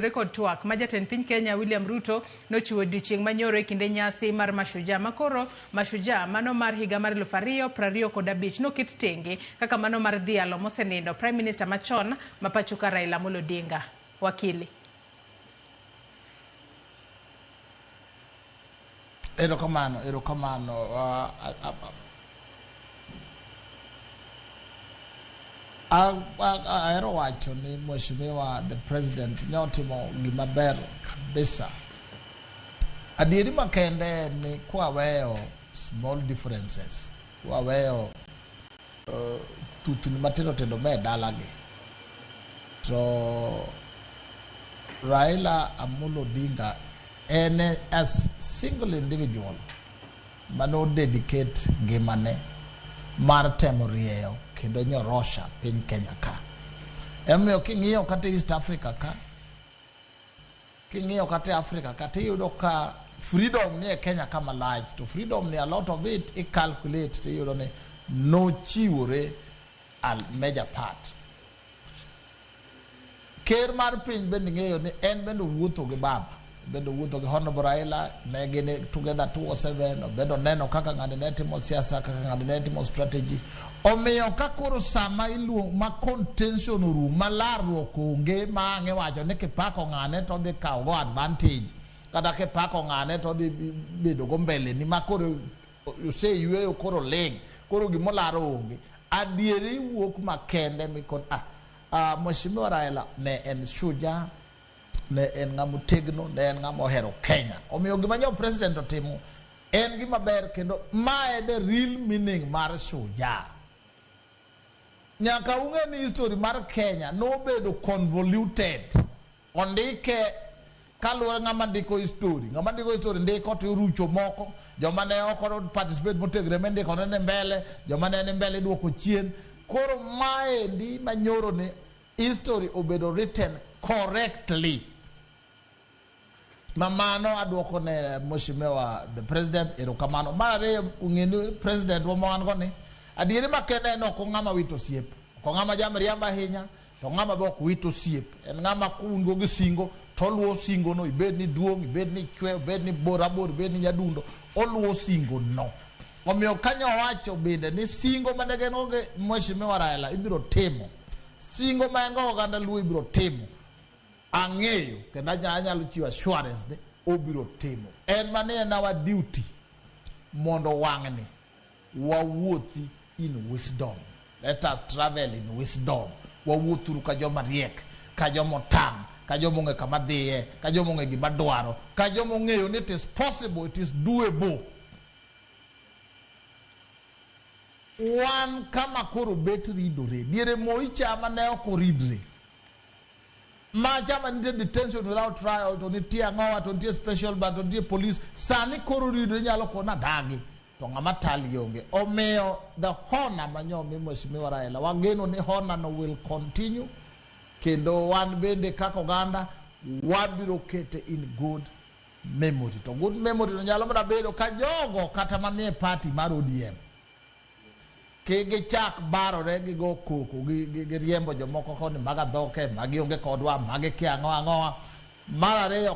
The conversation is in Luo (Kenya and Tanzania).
Kod twak ma jatend piny Kenya William Ruto nochiwo odiochieng' manyoro e kinde nyasi mar Mashujaa makoro Mashujaa mano mar higa mar 2025 noket tenge kaka mano mar dhialo mosenindo Prime Minister machon ma pachoka Raila Amolo Odinga. Wakili. Erokamano, erokamano. Ahero wacho ni Mheshimiwa the President ne otimo gima ber kabisa. Adieri makende en ni kwaweyo small differences, kwaweyo thuthni matindo tindo me dalagi, to Raila Amolo Odinga en as single individual mano dedicate ngimane mar temo rieyo kendo nyorosha piny Kenya ka. Emomiyo king'iyo kata East Africa ka, king'iyo kata Africa ka, tiyudo ka freedom ni e Kenya ka malach, to freedom ni a lot of it i calculate tiyudo ni nochiwore a major part. Ker mar piny bende ng'eyo ni en bende owuotho gi baba, bende owuotho gi Honorable Raila, ne gin together 2007, bende oneno kaka ng'ani ne timo siasa, kaka ng'ani ne timo strategy. Omiyo ka koro sama iluong ma contention orum, ma larruok onge, ma ang' iwacho ni kipako ng'ane to odhi kawo go advantage, kata kipako ng'ane to odhi bedo go mbele ni ma koro oseyweyo koro ling', koro gimolaro onge. Adieri wuok makende mikon Mheshimiwa Raila ne en shujaa, ne en ng'ama otegno, ne en ng'ama ohero Kenya. Omiyo gima nyo president otimo en gima ber kendo mae the real meaning mar shujaa. Nyaka ung'e ni history mar Kenya nobedo convoluted. Ondike kaluwore ng'ama ndiko history. Ng'ama ndiko history ndiko to irucho moko, joma ne ok participate motegno ema indiko ne mbele, joma ne ni mbele iduoko chien. Koro maendi manyoro ni history obedo written correctly. Ma mano aduoko ne Mheshimiwa the President erokamano. Mar ariyo ung'e ni President wa ma wan go ni adieri makende en ok ong'ama wito osiep. Ok ong'ama jamriambo ahinya, to ng'ama be ok wit osiep. En ng'ama kun go gi singo to oluwo singo no, ibed ni duong', ibed ni chwe, ibed ni bor abor, ibed ni nyadundo, oluwo singo no. Omiyo kanyo owacho bende ni singo mane gin go gi Mheshimiwa Raila ibiro timo. Singo ma en go oganda Luo ibiro timo. Ang'eyo kendo anyalo chiwo assurance ni obiro timo. En mani en our duty mondo wang'ni wawuothi in wisdom. Let us travel in wisdom. Wawuothuru ka joma riek, ka joma otang', ka joma ong'e kama dhiye, ka joma ong'e gima dwaro, ka joma ong'eyo ni it is possible, it is doable. Wan kama koro bet ridore, diere Moi cha ma ne ok oridre. Macha ma nitie detention without trial, to nitie ang'owa, to nitie special branch, to nitie police. Sani koro ridore nyalo kona dagi, to ng'ama tali onge. Omiyo the honor manyo mi Mheshimiwa Raila, wageno ni honor no will continue, kendo wan bende kaka oganda wabiro kete in good memory. To good memory no nyalo mana bedo ka jogo kata manie party mar ODM gichak barore gigo koko gi riembo jomoko koni maga dhoke magi onge kodwa magi kia ang'o ang'owa. Mar ariyo